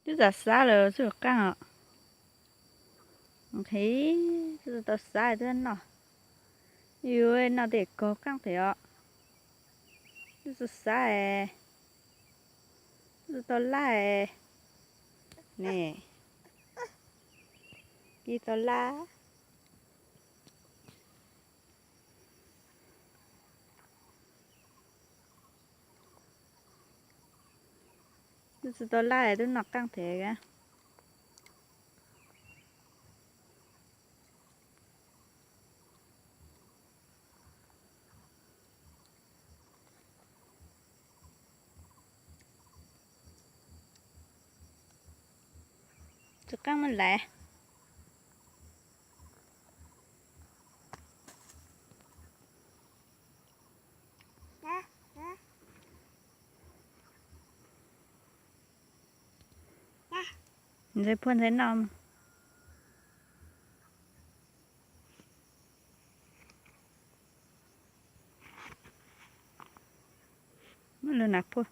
Twb txav xab lawm xwb qeej os. Twb tau xab twb noj. Yus noj tej kog qeej thiab os. Twb tau xab, twb tau laj ne. Twb tau laj. Twb tsis tau laj twb noj qeej thiab. Tsis qeej me lawm. Ntxhais phuaj ntxhais noj. Muab lug nas phuaj.